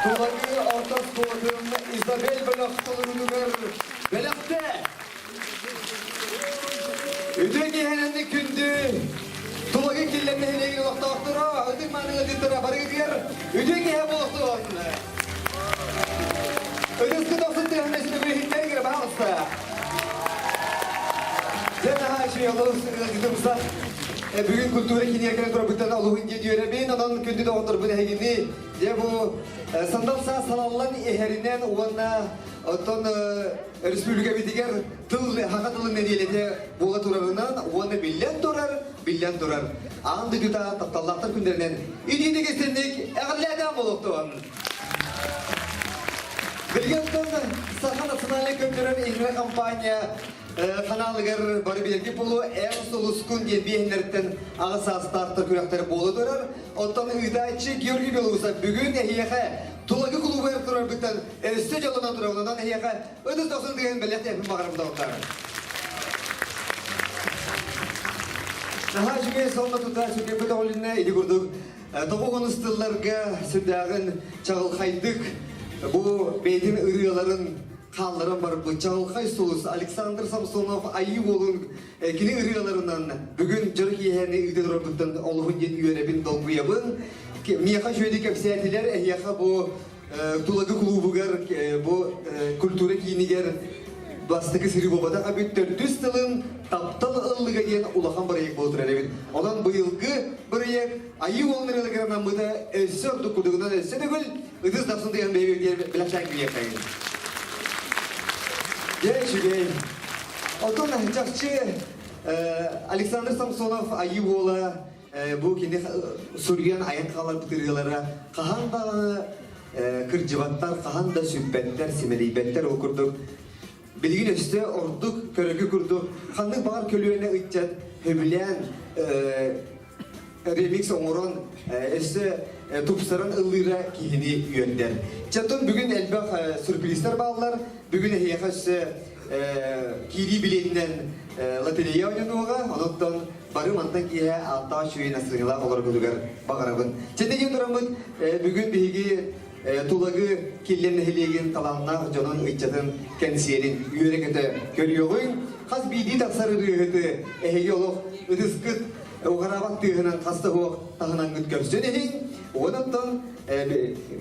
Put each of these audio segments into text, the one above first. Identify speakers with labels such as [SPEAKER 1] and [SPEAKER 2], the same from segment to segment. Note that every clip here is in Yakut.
[SPEAKER 1] Тулагы орто оскуолатын Изабель бөлөх толоруутугар бэлэхтэ! Үтүө киэһэнэн күндү Тулагы Киллэм нэһилиэгин олохтоохторо, ытык мааны ыалдьыттара барыгытыгар үтүө киэһэ буолуохтун! Ытыскы тохсун тыаһын өстөбүлүһүттэн пожалуйста! Дьэ наһаа үчүгэй олус ыалдьытымсах бүгүн культура киинигэр кэлэн турарбыттан олуһун диэн үөрэбин. Онон күндү доҕотторбун эһигини дьэ бу сандал саас салаллан иһэринэн уонна оттон республикабытыгар тыл саха тылын нэдиэлэтэ буола турарынан уонна биллэн турар, биллэн турар аан дойдута тапталлаахтар күннэринэн итиитик истинник эҕэрдэлээтэ буолуохтун! Билигин Саха национальнай көрдөрөр иһинэр компания ханаалыгар бары билэрги болу эн сулускун диэн биэһиннэриттэн аҕа саастаахтар күрэхтэрэ буола турар. Оттон ыытааччы Георгий Белоусов бүгүн эһиэхэ Тулагы клубугар турарбыттан өссө дьоллонон турабын. Онон эһиэхэ ытыс дохсун тыаһын бэлэхтиэхпин баҕарабын доҕоттоор. Наһаа үчүгэй сонно тута сүргэбит көтөҕүлүннэ ити курдук тоҕу тылларга сүрдээҕин чаҕылхайдык бу бэйэтин ырыаларын. хаалларан барбыт чаҕылхай сулус Александр Самсонов Айыы уолун кини ырыаларынан бүгүн дьоро киэһэни ыыта турарбыттан олуһун диэн үөрэбин, долгуйабын. Миэхэ үчүгэйдик кэпсээтилэр, эһиэхэ бу Тулагы клубугар бу культура киинигэр бастакы сырыы буолбатах эбит төрдүс сылын таптал ыллыга диэн улахан бырайыак буола турар эбит. Онон быйылгы бырайыак Айыы уолун ырыаларыгар анаммыта өссө ордук курдугунан өссө төгүл ытыс дапсын тыаһын бэйэбитигэр бэлэхтээн киириэххэйин. Дьэ, үчүгэй. Оттон чахчы Александр Самсонов Айыы уола бу кини суруйан айан хааларбыт ырыалара хаһан даҕаны кырдьыбаттар, хаһан да сүппэттэр, симэлийбэттэр ол курдук билигин өссө ордук көрөгү курдук ханнык баҕар көлүөнэ ыччат сөбүлээн ремикс оҥорон өссө тупсаран ыллыыра киһини үөрдэр. Чаттон бүгүн элбэх сюрпризтар бааллар. Бүгүн эһиэхэ өссө киирии билиэтинэн лотерея ойнонуоҕа. Онуттан бары мантан киэһэ ааттаах үчүгэй настырыылаах олоргутугар баҕарабын. Чэтиги тураммыт бүгүн биһиги Тулагы Киллэн нэһилиэгин талааннаах дьонун ыччатын кэнсиэрин үөрэ-көтө көрүөҕүҥ. Хас биирдии тахсар ырыаһыты эһиги олох ытыскыт уҕараабат тыаһынан хаста суох таһынаҥҥыт көрсөн иһиҥ. Онон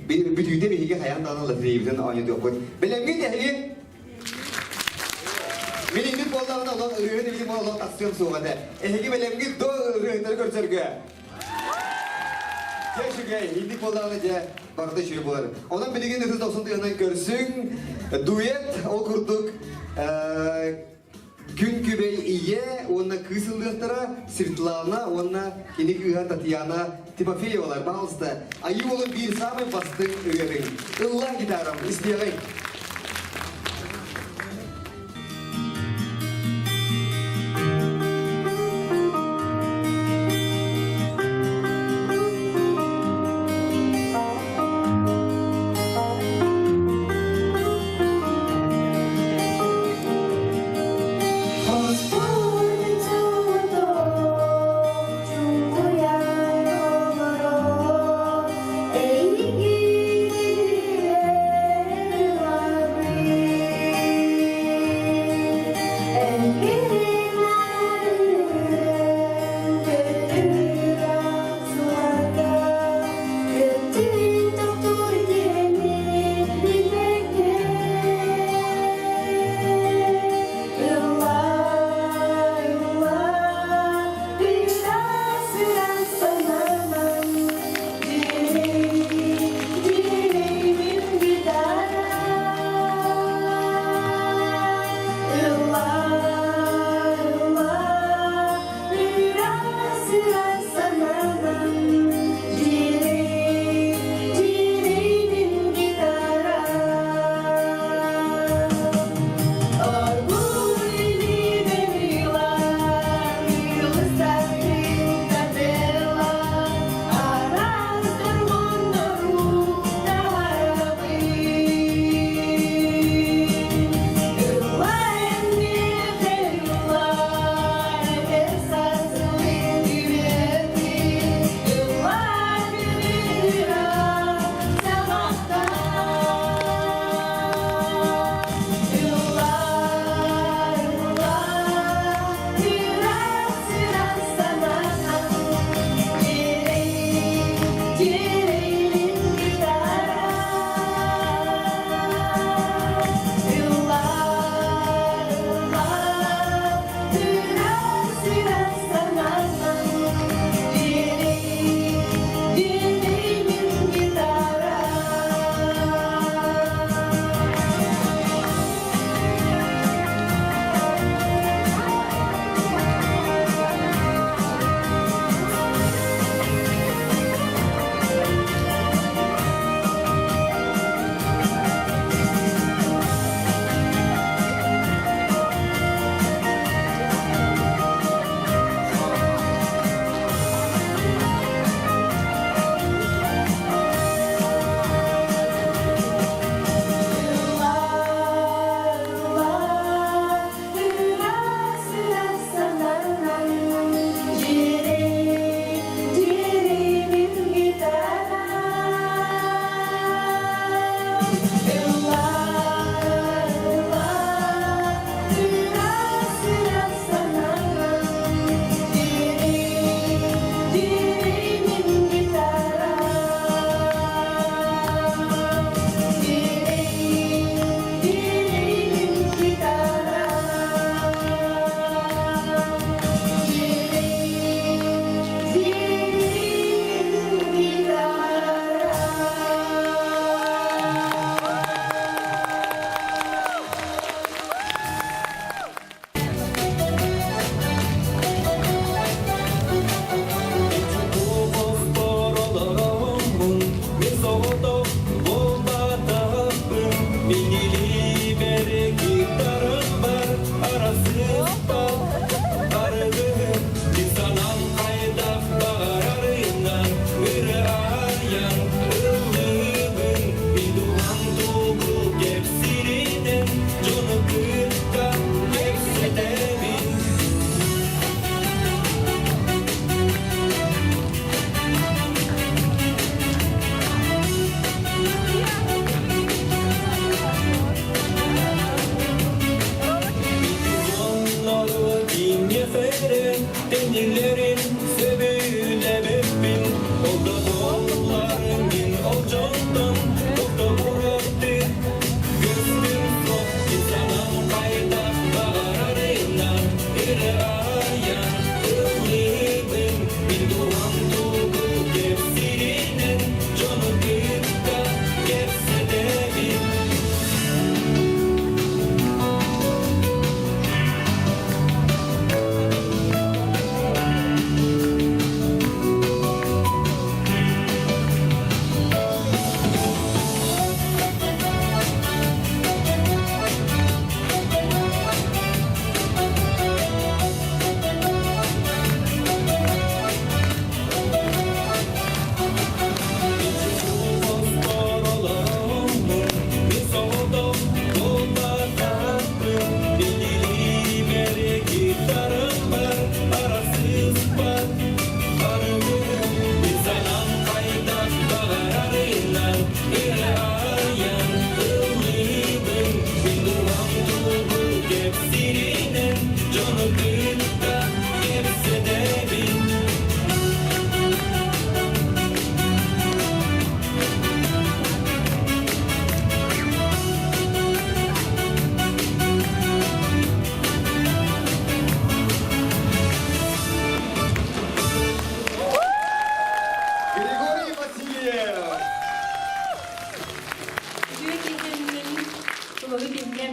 [SPEAKER 1] бүтүүтэ биһиги хайаан даҕаны лотереябытын оонньотуохпут. Бэлэмҥит эһиги? Мин инник буоллаҕына олох ырыаһыт эбитим олох тахсыам суох этэ. Эһиги бэлэмҥит до ырыаһыттары көрсөргө? Дьэ үчүгэй, инник буоллаҕына дьэ барыта үчүгэй буолар. Онон билигин ытыс дохсун тыаһынан көрсүҥ. Дуэт ол курдук Күн күбэй ийэ уонна кыыс ыллыахтара Светлана уонна кини кыыһа Татьяна Тимофеевалар, пожалуйста, айыы уолун биир саамай бастыҥ ырыатын. Ыллаа гитарам, истиэҕиҥ.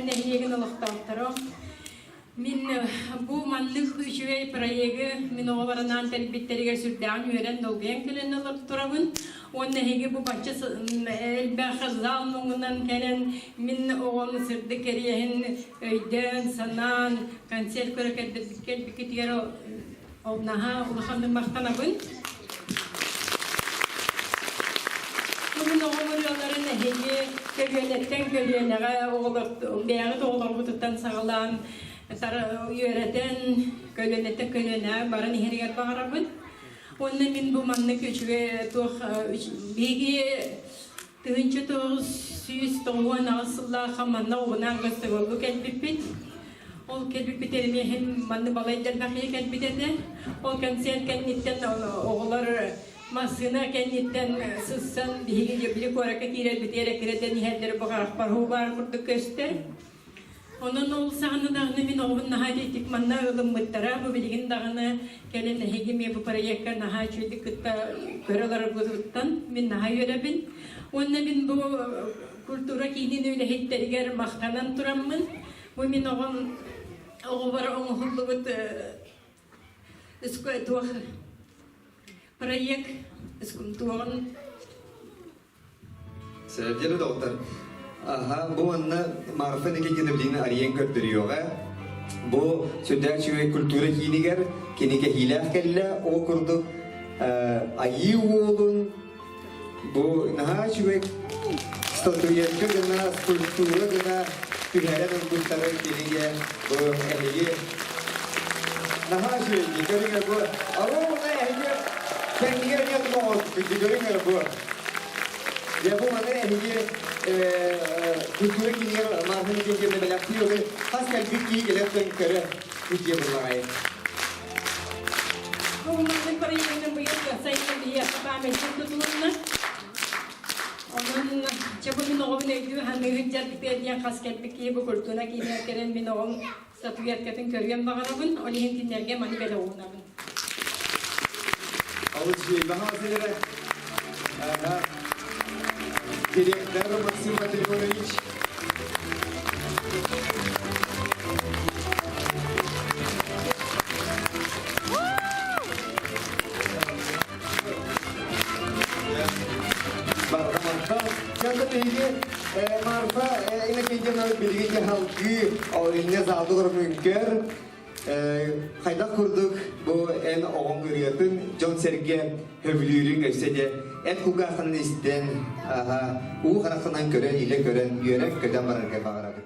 [SPEAKER 2] нэһилиэгин олохтоохторо. Мин бу маннык үчүгэй проегы мин оҕолорунаан кэлбиттэригэр сүрдээҕин үөрэн долгуйан кэлэн турабын. Уонна эһиги бу бачча элбэх зал муҥунан кэлэн мин оҕом сырдык кэриэһин өйдөөн, санаан концерт көрө кэлбиккитигэр наһаа улаханнык махтанабын. Бүгүн оҕом ырыаларын эһиги көлүөнэттэн көлүөнэҕэ бэйэҕит оҕолоргутуттан саҕалаан үөрэтэн көлүөнэттэн көлүөнэҕэ баран иһэригэр баҕарабын. Уонна мин бу маннык үчүгэй туох биһиги 1998 сыллаахха манна оҕунаан гастроллуу кэлбиппит. Ол кэлбиппит эмиэһин манны балайдарбах кэлбит этэ. Ол концерт кэнниттэн оҕолор массыына кэнниттэн сыссан биһиги били куоракка киирэрбитигэр эккирэтэн иһэллэр бу харахпар баар курдук көстөр. Онон ол саҕана даҕаны мин оҕобун наһаа итик манна ылыммыттара. Бу билигин даҕаны кэлин эһиги эмиэ бу проекка наһаа үчүгэйдик кытта көрө олороргутуттан мин наһаа үөрэбин. Уонна мин бу культура киинин үлэһиттэригэр махтанан тураммын, бу мин оҕом оҕобор оҥоһуллубут туох проект туоҕун
[SPEAKER 1] Сэрдиэри доҕоттор, аха, бу манна Марфа Никитина билигин арыйан көрдөрүөҕэ. Бу сүрдээх үчүгэй культура киинигэр кини кэһиилээх кэллэ. Ол курдук Айыы уолун бу наһаа үчүгэй статуэтка гына, скульптура гына түһэрэн ылбыттарын кинигэ бу эһиги наһаа үчүгэй көрүҥэ бу аруна эһиги кэннигэр эмиэ көрүҥэ бу Дьэ бу маны эһиги культура киинигэр Марфа Никитична бэлэхтии олор хас кэлбит киһи кэлэн көрө сылдьыа буллаҕай.
[SPEAKER 2] Бу маннык проектын быйыл сайын биһиэхэ памятник тутулунна. Онон чэ бу мин оҕобун өйдүү саныырын дьарыктыа диэн хас кэлбит киһи бу культура киинигэр кэлэн мин оҕом статуэткатын көрүөн баҕарабын. Ол иһин кинилэргэ маны бэлэх уунабын.
[SPEAKER 1] Алыс үчүгэй Директор Максим Патрионович. Барҕа Чата биһиги Марфа Иннокентьевна билигин дьаһалгыы инне залды көрмүҥкөр Хайдах курдук бу эн оҕоҥ ырыатын дьон-сэргэ сөбүлүүрүн өссө де эн кулгааххынан истэн, уу хараххынан көрөн, илэ көрөн, үөрэн-көтөн барарга баҕарабыт.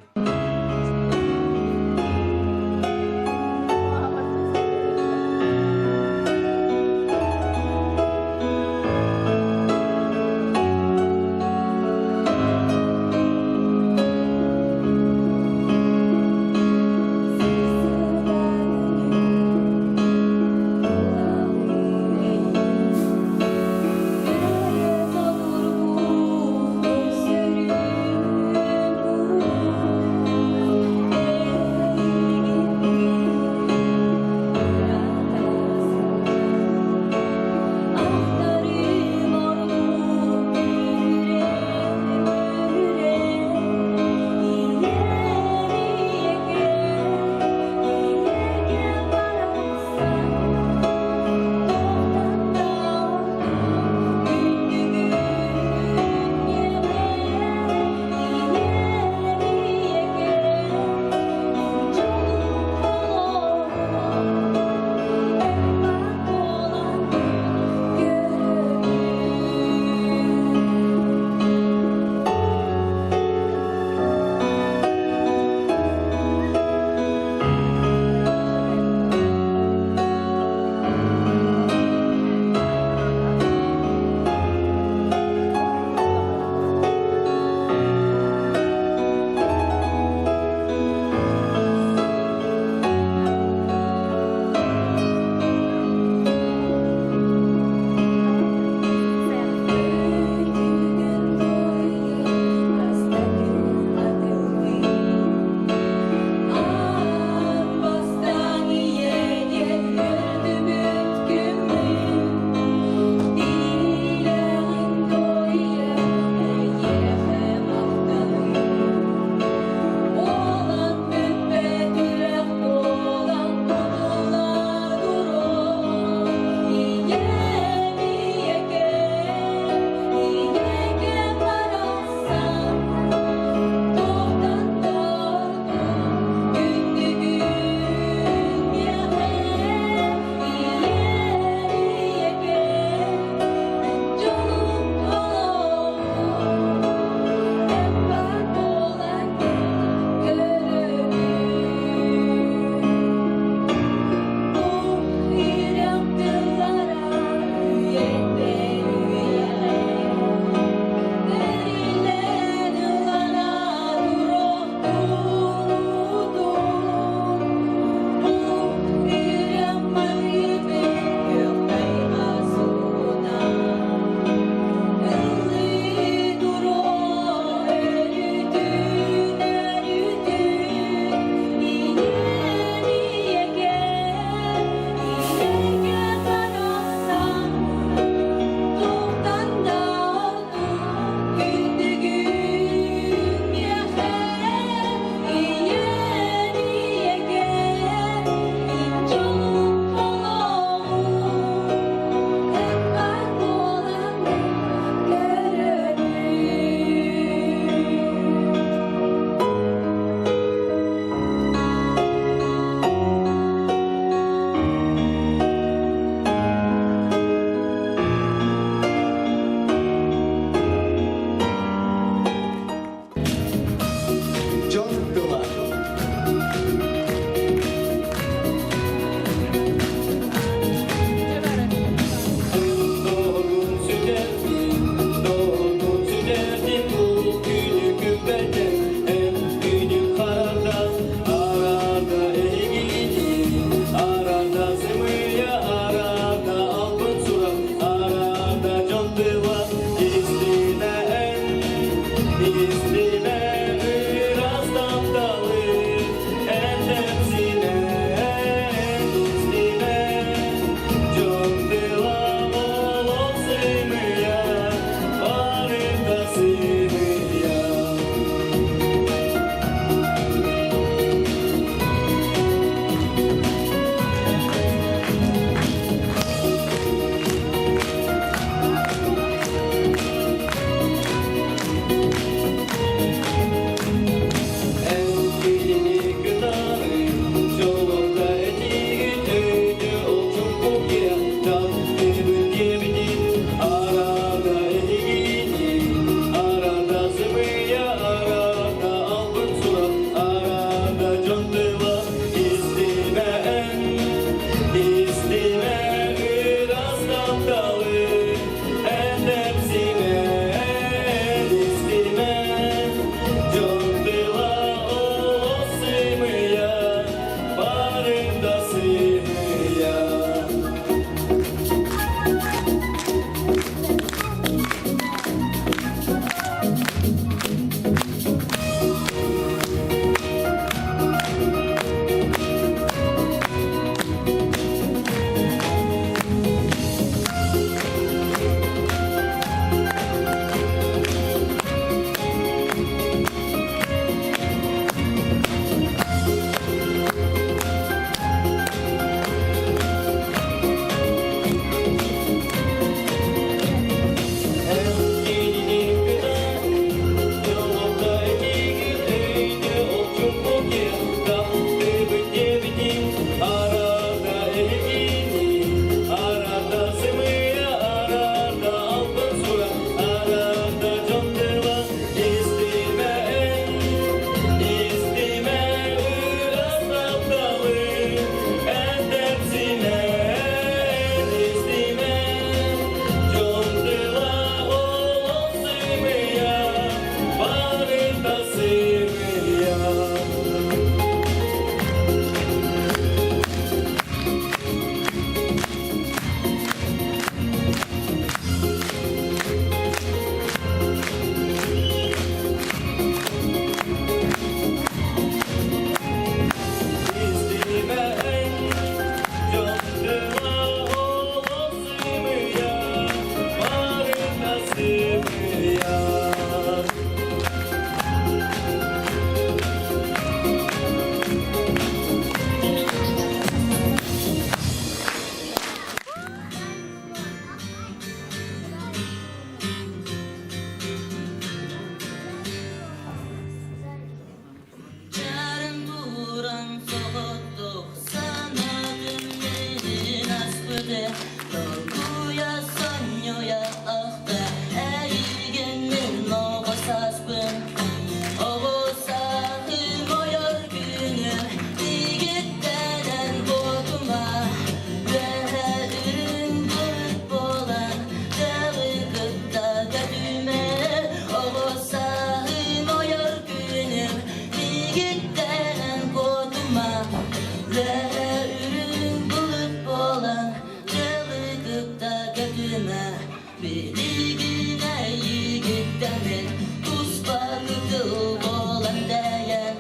[SPEAKER 3] Күрүлгэммит туспа кытыл буолан тэйэн,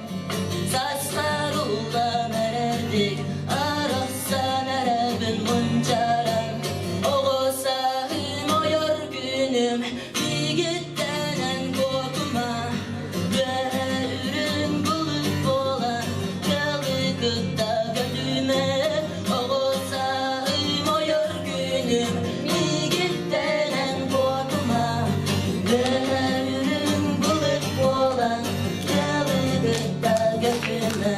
[SPEAKER 3] Саспар уллан эрэрдик, арахсан эрэбин мунчааран. Оҕо сааһым ойор күнүм, миигиттэнэн куотума. Үөһэ үрүҥ былыт буолан, тыалы кытта көтүмэ. Оҕо сааһым ойор күнүм, миигиттэнэн куотума. Үөһэ үрүҥ былыт буолан, тыалы кытта көтүмэ.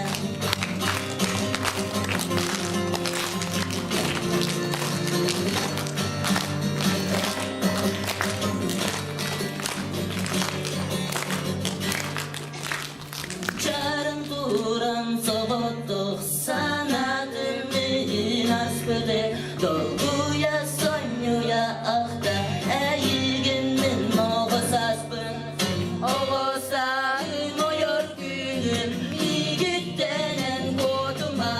[SPEAKER 3] Чарын туран соҕотох санаатын миин аспыты долгуйа сонньуйа ахта эйигин мин оҕо сааспын оҕо сааһым ойор күнүм миигиттэнэн куотума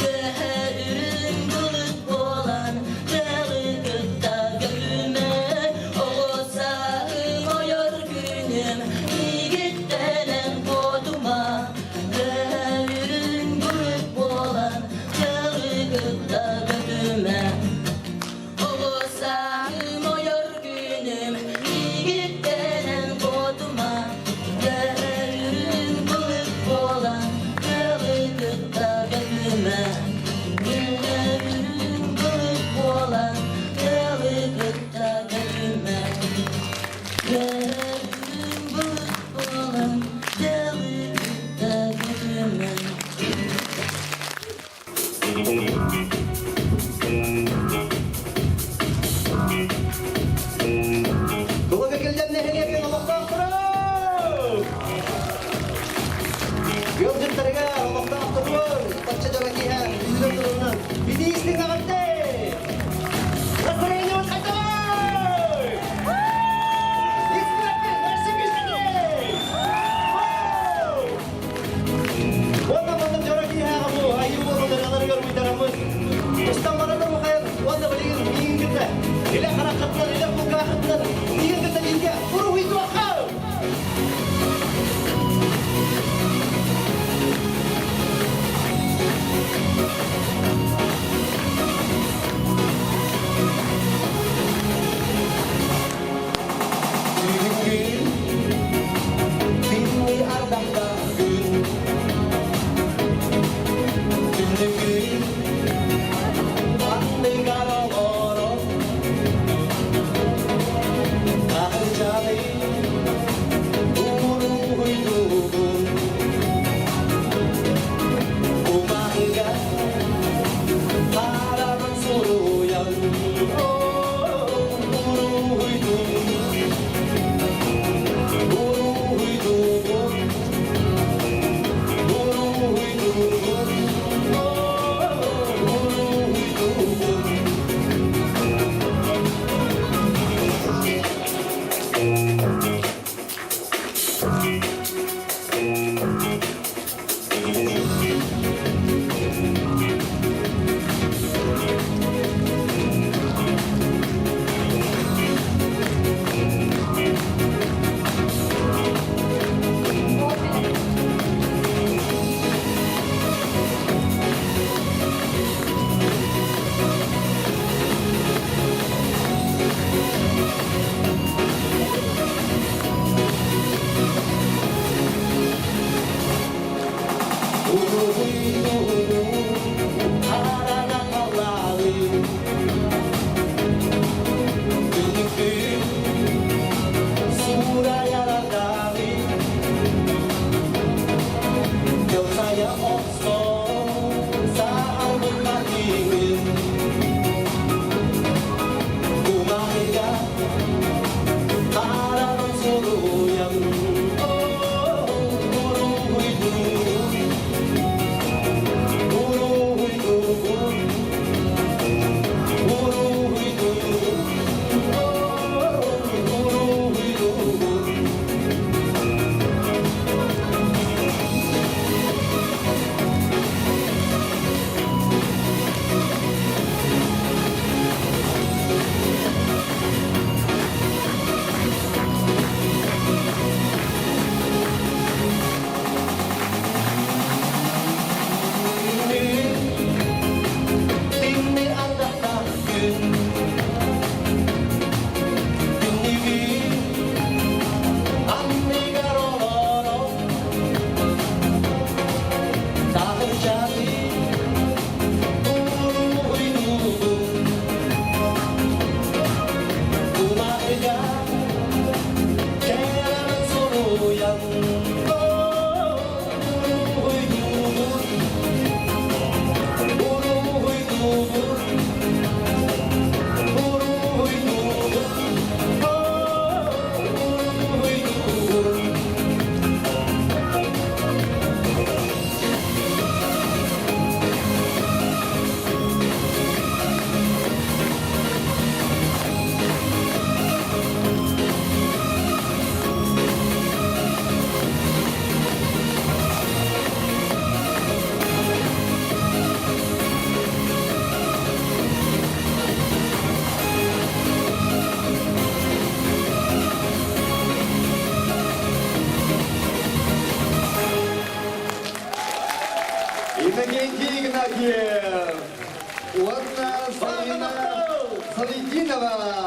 [SPEAKER 3] Төһө үрүҥ былыт буолан тыалы кытта көтүмэ оҕо сааһым ойор күнүм миигиттэнэн куотума Төһө үрүҥ былыт буолан тыалы кытта көтүмэ Оҕо сааһым ойор күнүм миигиттэнэн куотума Төһө үрүҥ былыт буолан тыалы кытта көтүмэ Төһө үрүҥ былыт буолан тыалы кытта көтүмэ Төһө үрүҥ былыт буолан тыалы кытта көтүмэ.
[SPEAKER 1] Тула кэлдем нэһилиэгин олохтоохторо! Ыалдьыттарыгар олохтоохторугар бачча дьоро киэһэ үһүнэн турунан Билиистин эҕэрдэ! Настроение хайдалай! Уонна маннык дьоро киэһээҕэ бу айыы буолан ырыаларыгар уйдараммыт тустан баран да мухайан уонна билигин миигин кытта илэ хараххытынан илэ кулгааххытынан миигин кытта бииргэ уруһуйдуохха! Күн Тимми ардахтаах күн Түннүкүн анныгар олорон Таһырдьаны уруһуйдуубун Кумааҕыга хараҕын суруйан Уруһуйдуубун Уруһуйдуубун Уруһуйдуубун Уруһуйдуубун. Уруһуйдуубун хараҥа халлааны Күнүкүн суурайар ардаҕы Тылсайа охсон саһарбыт хатыҥын Кумааҕыга хараҕын суруйан Уруһуйдуубун, уруһуйдуубун. Георгиев уонна Салина Салидинова.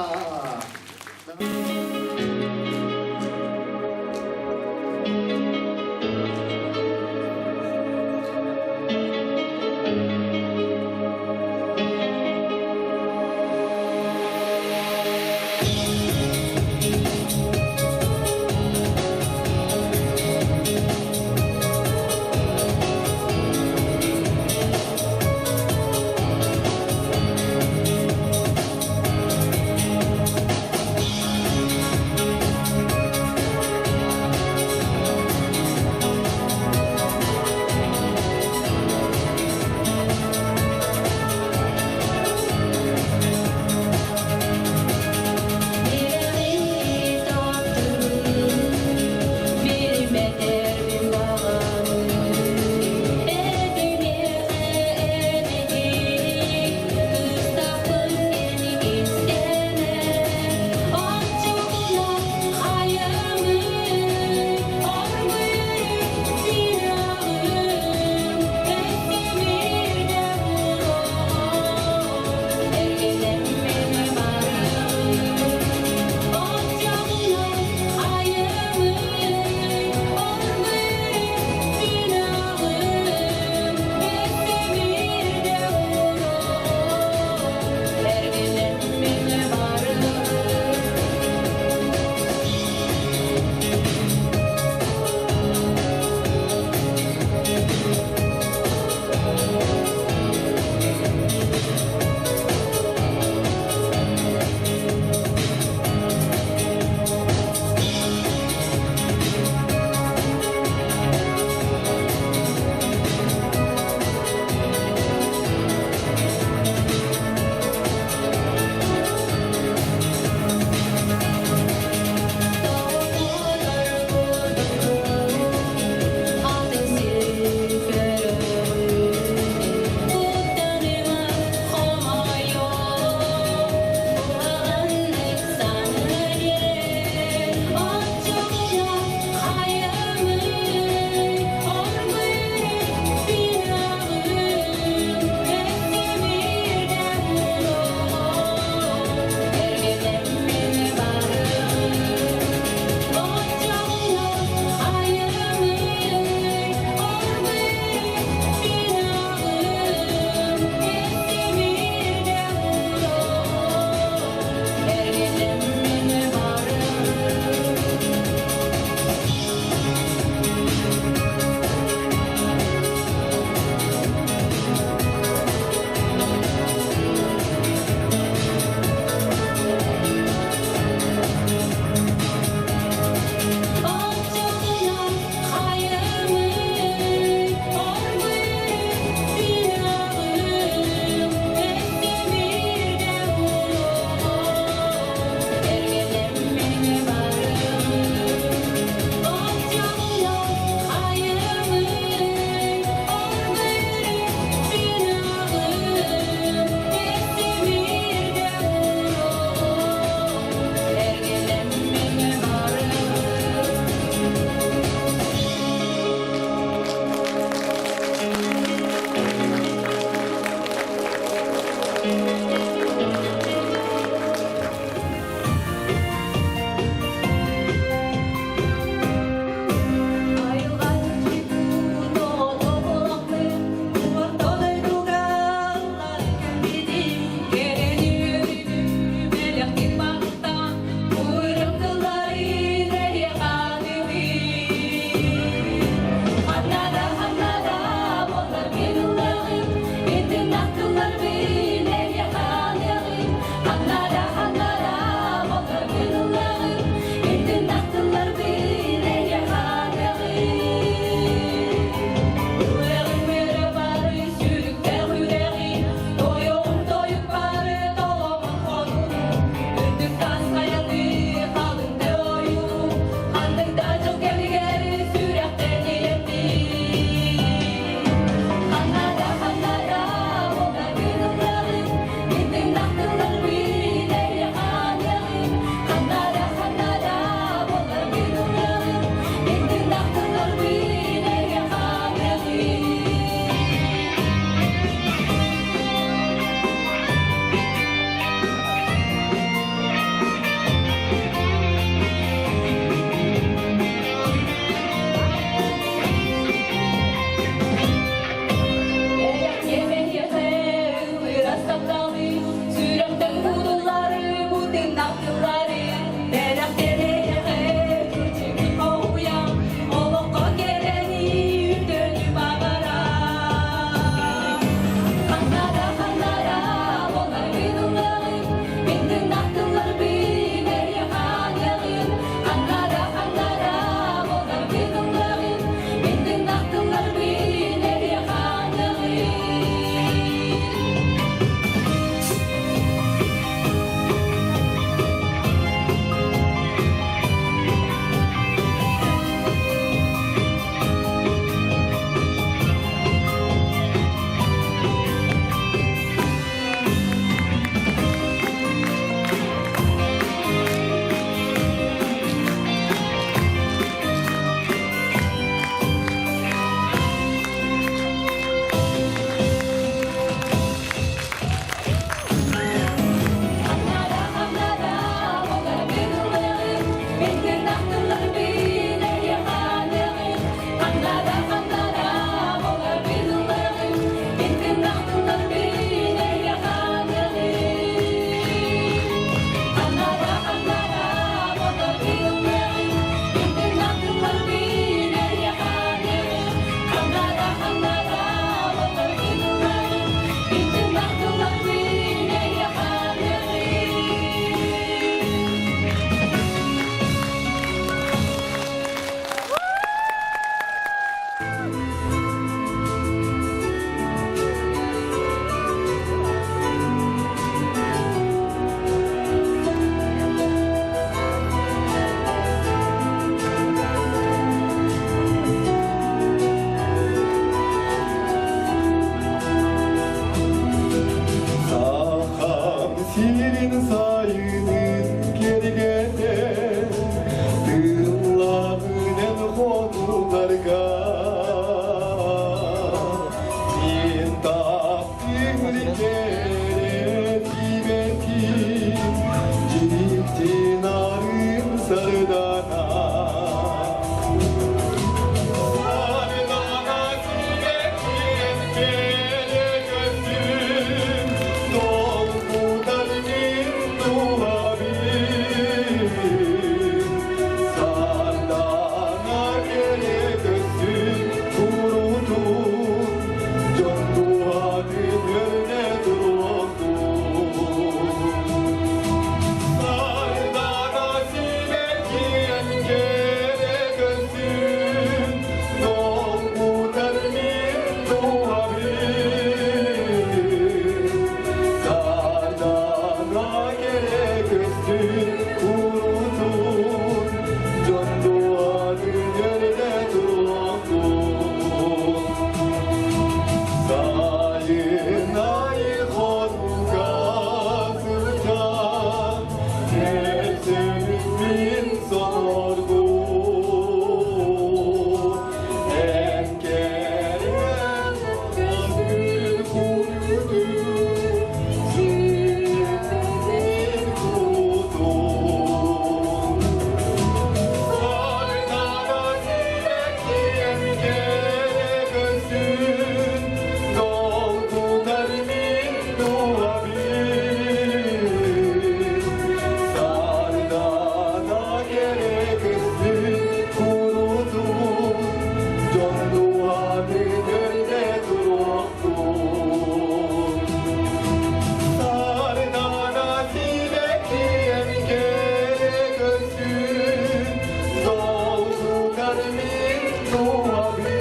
[SPEAKER 1] мин туһабын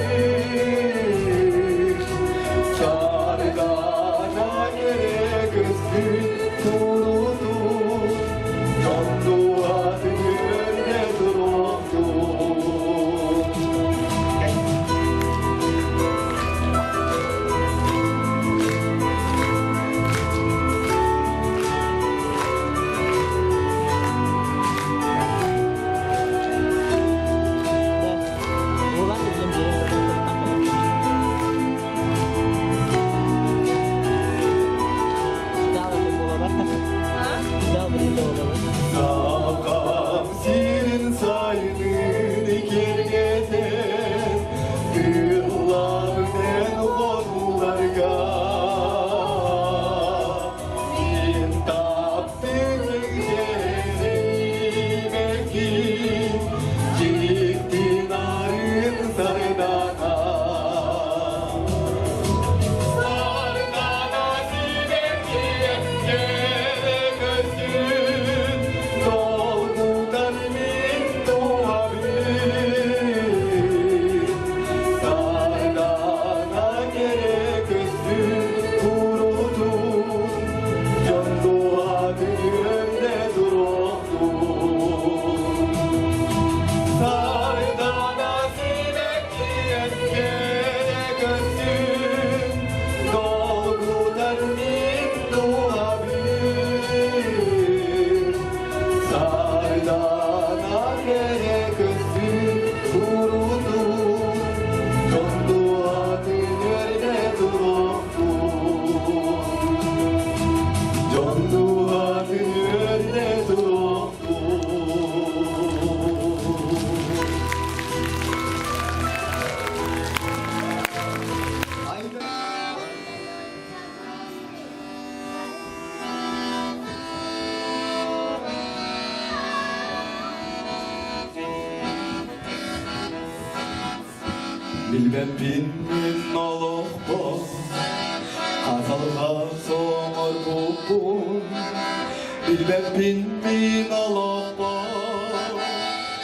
[SPEAKER 1] Сардана эрэ көстүн турутун Дьон дууһатын үөрдэ туруохтун. Сахам сирин сайынын кергетен, Кыылларынан хотуларга Мин таптыыр Дьиктин арын сардана. Сардана сибэкки көстүн, Долгутар мин туһабын. Сардана кэрэ көстүн курутун, Дьон дууһатын үөрдэ туруохтун. Сардана сибэкки кэрэ көстүн, Долгутар мин дууһабын. Сардана кэрэ көстүн курутун, Дьон дууһатын үөрдэ туруохтун. Дьон дууһатын үөрдэ туруохтун. Билбэппин мин олохпор хасалга соҥорбуппун. Билбэппин мин олохпор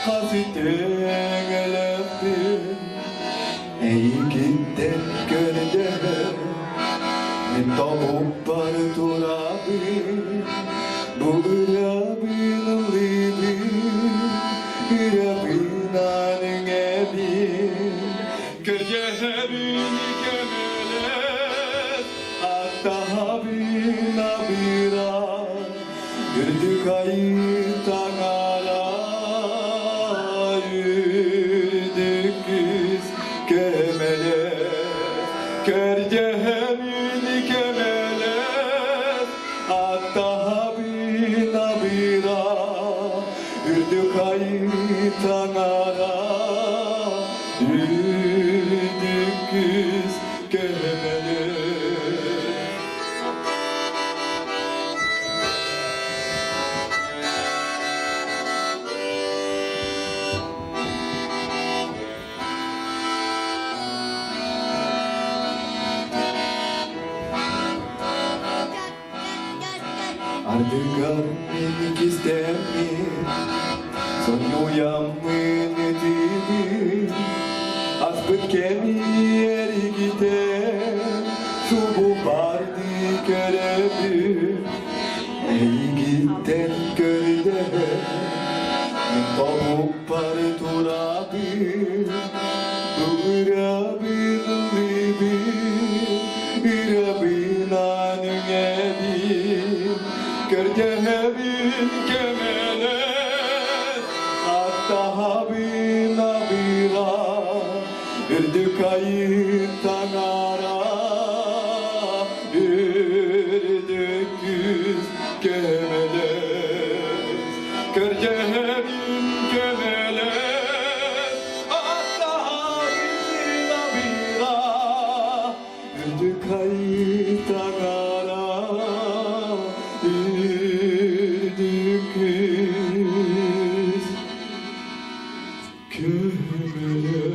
[SPEAKER 1] хас үтүөҥөлөөхпүн. Эйигиттэн көрдөһөн мин тобукпар турабын. Бу ырыабын ыллыыбын, ырыабынан үҥэбин. Көрдөһөбүн көмөлөс, аттаһабын абыра, үрдүк айыы таҥара, үрдүк күүс көмөлөс. Көрдөһөбүн көмөлөс, аттаһабын абыра, үрдүк айыы таҥара, үрдүк күүс көмөлөс. Ардыгар мин кистэммин, сонньуйаммын ытыыбын, аспыт кэми эргитэн, субу бардыы көрөбүн, эйигиттэн көрдөһөн, мин тобукпар турабын, ырабын ыллыыбын, ырабынан үҥэбин, көрдөһөбүн көмөлөс, аттаһабын абыра, үрдүк айыы таҥара, үрдүк күүс көмөлөс, көрдөһөбүн көмөлөс, аттаһабын абыра, үрдүк айыы таҥара, үрдүк күүс көмөлөс.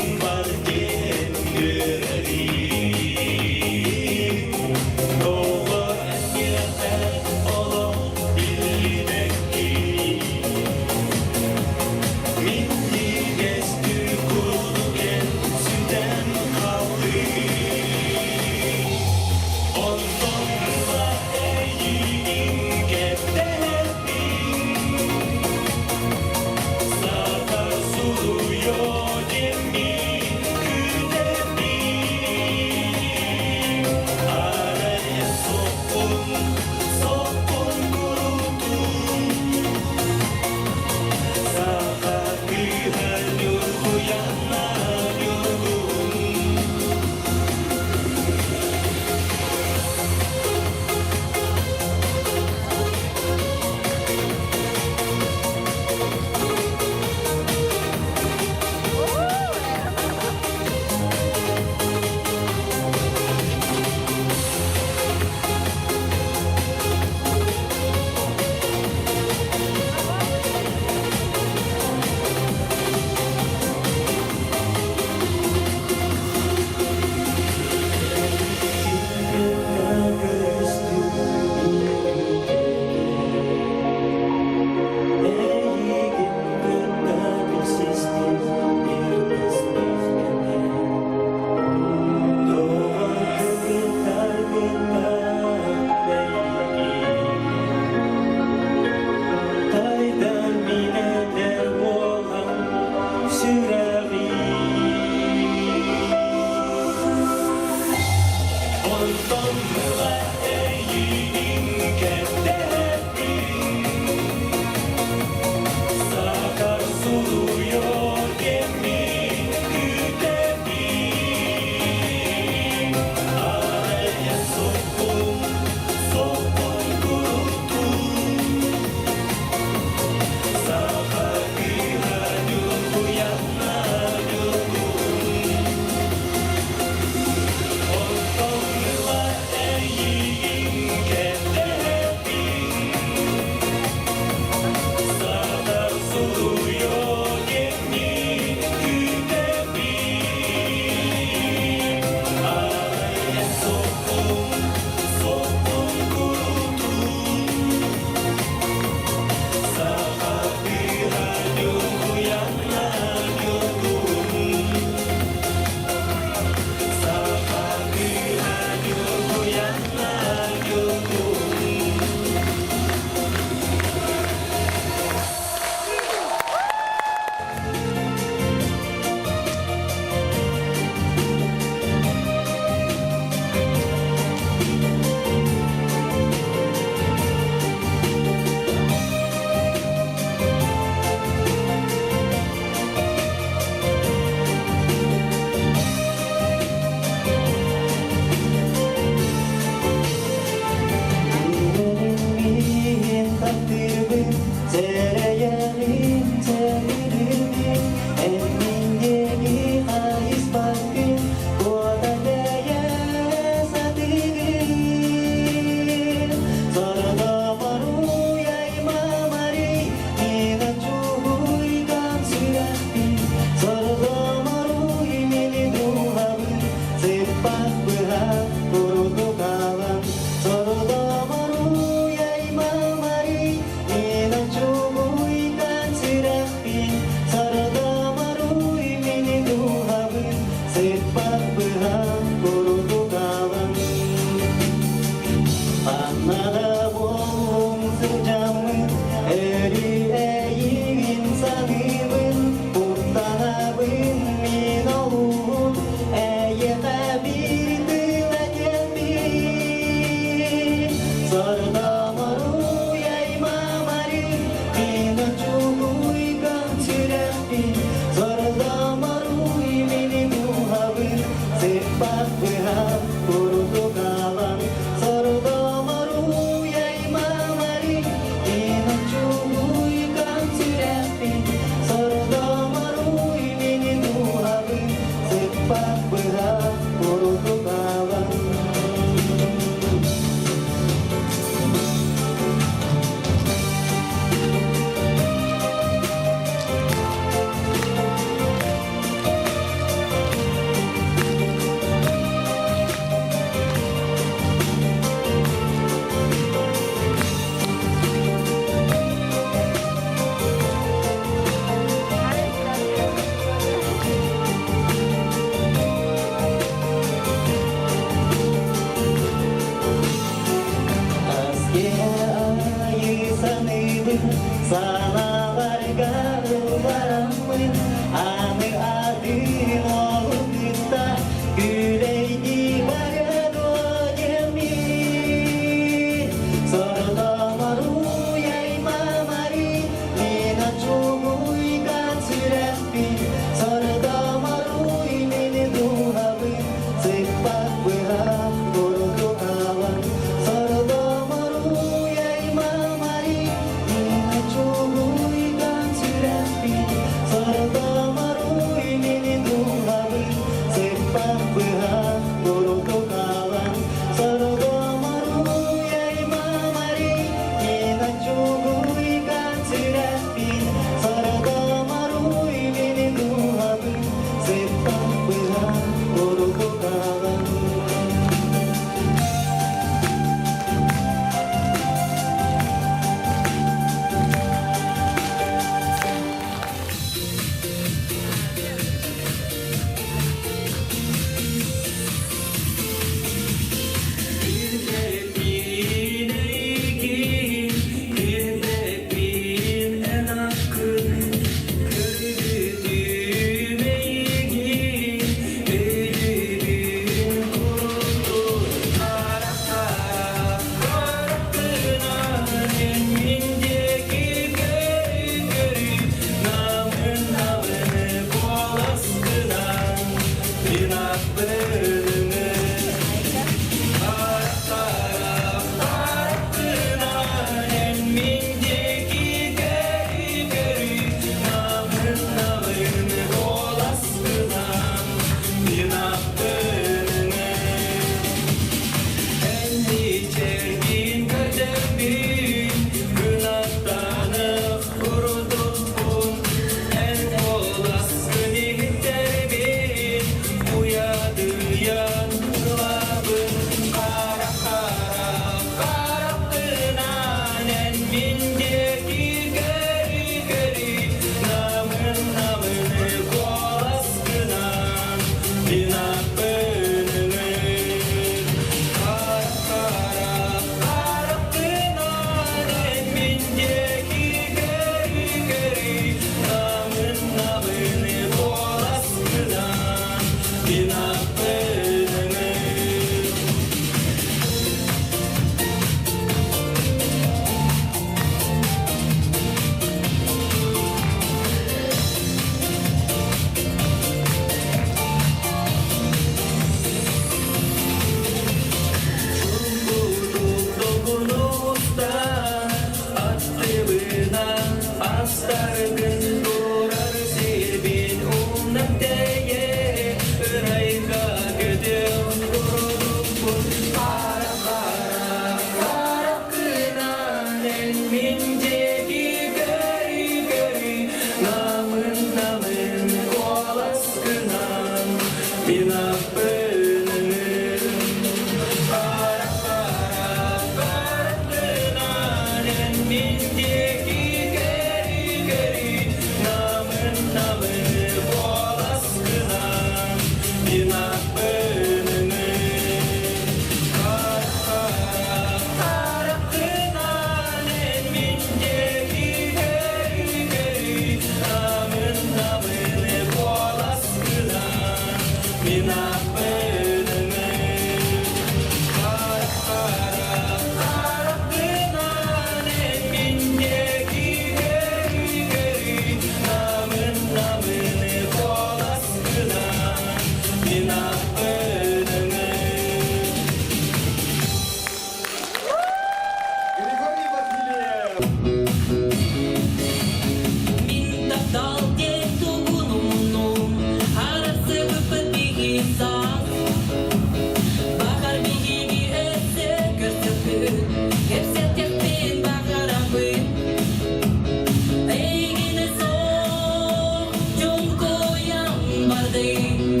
[SPEAKER 3] бардым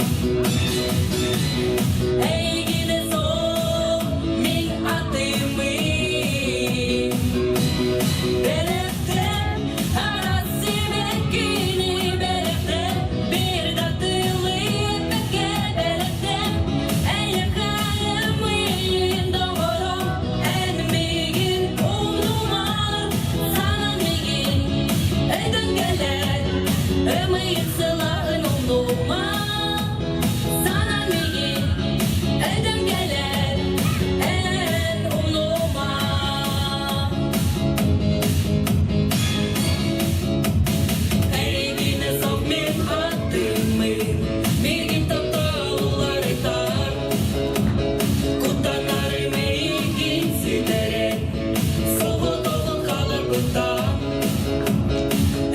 [SPEAKER 3] Эйигинэ суох мин атыммын Бэлэхтэн араас сибэккини бэлэхтэн Биир да тылы эппэккэ бэлэхтэн Эйиэхэ миигин доҕорум Эн миигин умнумар Санаан миигин өйдөн кэлэр Ымыйык сылааһын умнума Санаан миигин өйдөн кэлэр Эн умнума Эйигинэ суох мин хаттыммын Миигин таптал уларытар Куттанарым эйигин сүтэрэн Соҕотоҕун хааларбыттан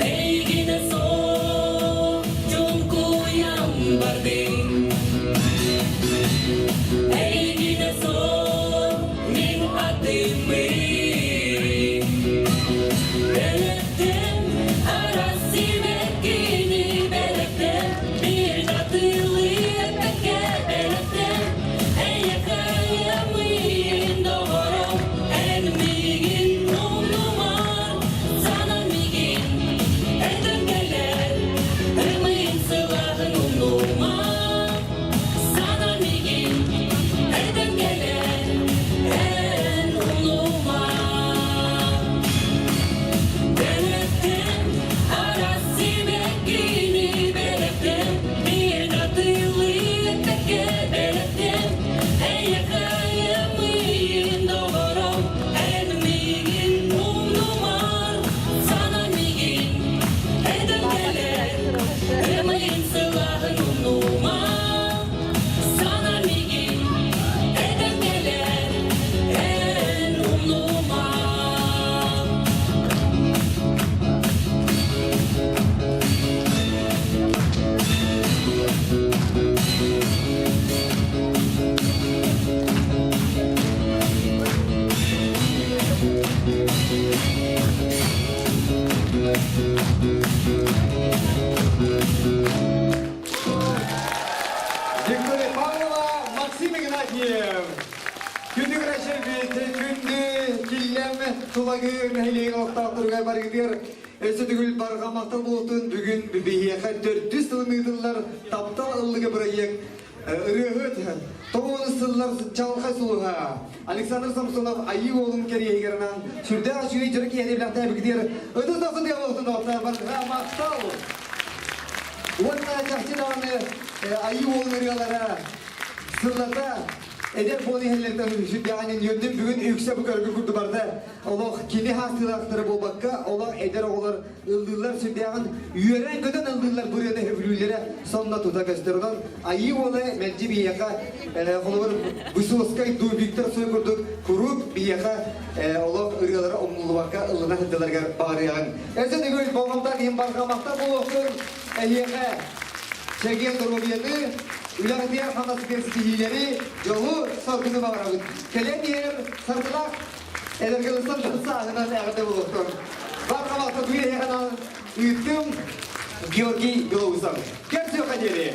[SPEAKER 3] Эйигинэ суох чуҥкуйан бардым Эйигинэ суох мин атыммын Бэлэхтэн араас сибэккини бэлэхтэн биир да тылы эппэккэ бэлэхтэн Эйиэхэ миигин доҕорум эн миигин умнумар санаа миигин этэн кэлэр ымыйын сылааһын умнума санаа миигин этэн кэлэр эн умнума Бэлэхтэн араас сибэккини бэлэхтэн биир да тылы эппэккэ бэлэхтэн Эйиэхэ миигин доҕорум эн миигин умнумар санаа миигин этэн кэлэр ымыйын сылааһын умнума санаа миигин этэн кэлэр эн умнума.
[SPEAKER 1] Виктория Павлова, Максим Игнатьев. Күндү көрәчәбит, күндү киллэм тулагы нэһилиэгин олохтоохторугар барыгытыгар өссө төгүл барҕа махтал буолтун бүгүн биһиэхэ төрдүс сылын ыытыллар Таптал ыллыга бырайыак ырыаһыт тоҕус сыллар чаҕылхай сулуһа Александр Самсонов Айыы уолун кэриэһигэр анаан сүрдээх үчүгэй дьоро киэһэни бэлэхтээбиккитигэр ытыс дохсун буолтун барҕа махтал! Уонна чахчы даҕаны Айыы уолун ырыалара сыллата эдэр буолан иһэллэриттэн сүрдээҕинэн үөрдүм. Бүгүн үксэ бу көргө курдук барда. Олох кини хаастыылаахтара буолбакка, олох эдэр оҕолор ыллыыллар сүрдээҕин үөрэн-көтөн ыллыыллар бу ырыаны сөбүлүүллэрэ сонно тута көстөр. Онон Айыы уола мэлдьи биһиэхэ холобур Высоцкай дуу Виктор Цой курдук куруук биһиэхэ олох ырыалара умнуллубакка ыллана сылдьалларыгар баҕарыаҕыҥ. Өссө төгүл болҕомтоох иһин барҕа махтал буолуохтун эһиэхэ чэгиэн доруобуйаны, үлэҕитигэр хамнасытыгар ситиһиилэри, дьолу, соргуну баҕарабыт. Кэлэн иһэр саргылаах эдэргэлыстан сааһынан эҕэрдэ буолуохтун. Барҕа махтал бүгүн эһиэхэ ыыттым Георгий Белоусов. Көрсүөххэ диэри!